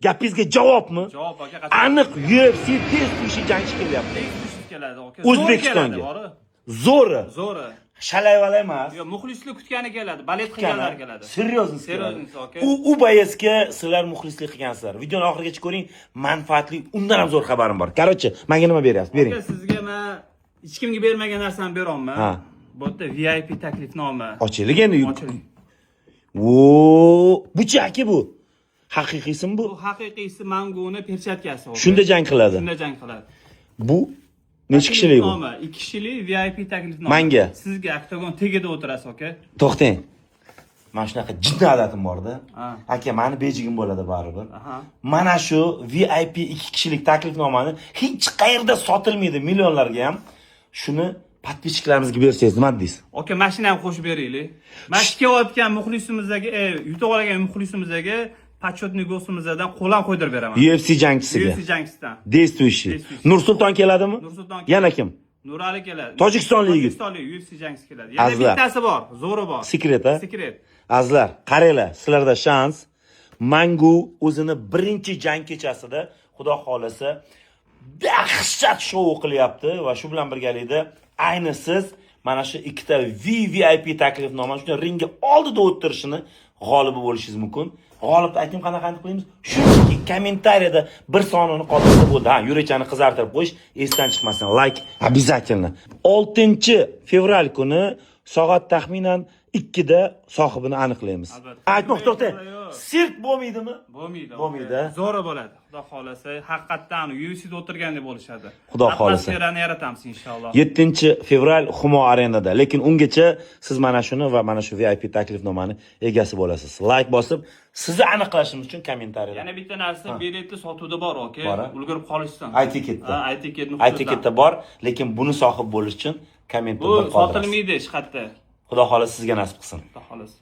Gapingizga javobmi? Javob, aka, qachon? Aniq UFC действующий jangchi kelyapti. Действующий keladi, aka. O'zbekistonga. Zo'r keladi, bori. Zo'ri. Zo'ri. Shalayvala emas. Yo, muxlislik kutgani keladi, болеть qilganlar keladi. Серьезно. Серьезно, aka. U боец ga sizlar muxlislik qilgansizlar. Videoni oxirigacha ko'ring, manfaatli, undan ham zo'r xabarim bor. Короче, menga nima beryapsiz? Bering. Aka, sizga men hech kimga bermagan narsani beryapman. Ha. Bu yerda VIP taklifnoma. Ochaylik endi. Ochiling. O, buchi, aka, bu. Haqiqiysimi bu? Bu haqiqiysi, Manguni перчатка si, aka. Shunda jang qiladi. Shunda jang qiladi. Bu necha kishilik bu? Taklifnoma, ikki kishilik VIP taklifnoma. Manga? Sizga oktagon tagida o'tirasiz, aka. To'xtang. Mana shunaqa jiddiy odatim borda. Ha. Aka, mani bejigim bo'ladi baribir. Aha. Mana shu VIP ikki kishilik taklifnomani hech qayerda sotilmaydi millionlarga ham. Shuni подписчик larimizga bersangiz, nima deysiz? Aka, mashina ham qo'shib beraylik. Mana shu kelayotgan muxlisimizga, yutib olgan muxlisimizga почетный гость imizdan qo'l ham qo'ydirib beraman. UFC jangchisiga. UFC jangchisidan. Действующий. Действующий. Nursulton keladimi? Nursulton keladi. Yana kim? Nurali keladi. Tojikistonlik yigit. Tojikistonlik UFC jangchisi keladi. Yana Azizlar. bittasi bor, zo'ri bor. Секрет, a? Секрет. Azizlar, qaranglar, sizlarda shans. Mangu o'zini birinchi jang kechasida, Xudo xolasa, dahshat shou qilyapti va shu bilan birgalikda ayni siz mana shu ikkita VVIP taklifnoma shuni ringga oldida o'tirishini g'olibi bo'lishingiz mumkin. G'olibni ayting, qanaqa qilamiz? Shunchaki kommentariyada bir sonini qoldirsa bo'ldi. Ha, yurakchani qizartirib qo'yish esdan chiqmasin. Like обязательно. 6 fevral kuni soat taxminan 2 da sohibini aniqlaymiz. Albatta. Aytmoq, to'xtang. Yo'q. Sirk bo'lmaydimi? Bo'lmaydi. Bo'lmaydi. Zo'ri bo'ladi. Xudo xolasa, haqiqatdan UFCda o'tirgandek bo'lishadi. Xudo xolasa. Atmosferani yaratamiz, inshaalloh. 7 fevral Humo Arenada. Lekin ungacha siz mana shuni va mana shu VIP taklifnomani egasi bo'lasiz. Like bosib, sizni aniqlashimiz uchun kommentariyada. Yana bitta narsa, biletni sotuvda bor, aka. Bor, a? Ulgurib qolishsin. iTicketda. Ha, iTicketni. iTicketda bor, lekin buni sohib bo'lish uchun kommentda Bu bir qoldirasiz. sotilmaydi hech qayerda. Xudo xolasa, sizga nasib qilsin. Xudo xolasa.